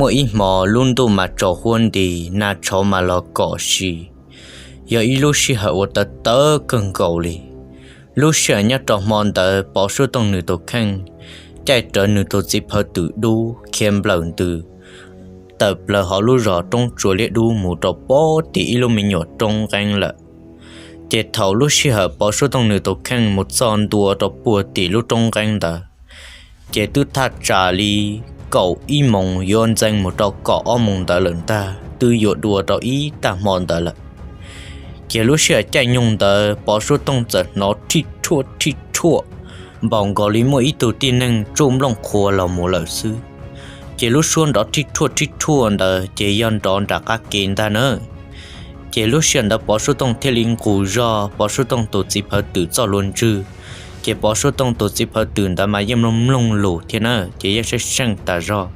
Muaj ib hmo lub ntuj mas tsaus huab nti, nag tshauv mas los kom si, yog ib lub sij hawm uas tawv tawv kawg nkaus li. Lub sij hawm nyob rau hmo ntawd Pov Suab Tooj nws tus kheej caij rawv nws tus txiv phawv twm dub khiav nplawm ntws tawm plaws hauv lub zos Roob Tsua Liab Dub mus rau pem tim ib lub me nyuam roob nqeeb lawm. Ces thaum lub sij hawm Pov Suab Tooj nws tus kheej mus txog ntua rau puag tim lub roob nqeeb ntawd, ces twb thaj tsam li kaum ib moos yuav ntxeev mus rau kaum ob moos ntawd lawm ntag, twb yuav dua rau ib tag hmo ntawd lawm. Ces lub sij hawm caij nyoog ntawd Pov Suab Tooj txawm hnov rhij rhuaj rhij rhuaj npaum nkaus li muaj ib tug tib neeg tsuj nplooj qhuav los mus lawm xwb. Ces lub suab nrov rhij rhuaj rhij rhuaj ntawd ces yog nrov nram qab ke ntag na. Ces lub sij hawm ntawd Pov Suab Tooj thiaj li nqus zog Pov Suab Tooj tus txiv phawv twm txoj hlua ntswg. Ces Pov Suab Tooj tus txiv phawv twm ntawd mas yeej mloog mloog lus thiab na, ces yeej seej seej tas zog.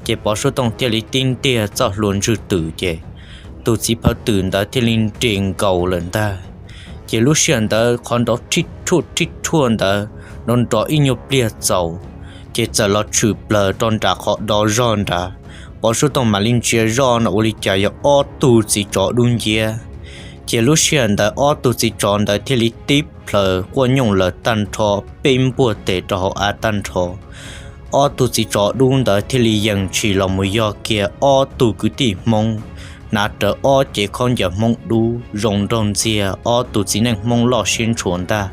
Ces Pov Suab Tooj thiaj li tib ntiag txoj hlua ntswg twm, ces tus txiv phawv twm ntawd thiaj li nres nkaus lawm ntag. Ces lub sij hawm ntawd qhov nrov rhij rhuaj rhij rhuaj ntawd nrov nrov ib nyuag pliag txaus, ces txawm los tshwm plaws rau nram qhov do zog nrad. Pov Suab Tooj mam li ntsia zoj no ua li cas yog ob tug txiv tsov dub nciab. Ces lub sij hawm ntawd ob tug txiv tsov ntawd thiaj li tib plhaws quaj nyooj lawm tag nrho, peb npuaj tes rau hauv av tag nrho. Ob tug txiv tsov dub ntawd thiaj li yees tshis los mus yog kiag ob tug kwv tij Hmoob, hnav rawv ob cev khaub ncaws Hmoob dub zoo nraug ntxiag, ob tug txiv neej Hmoob loj siab ntshua ntag.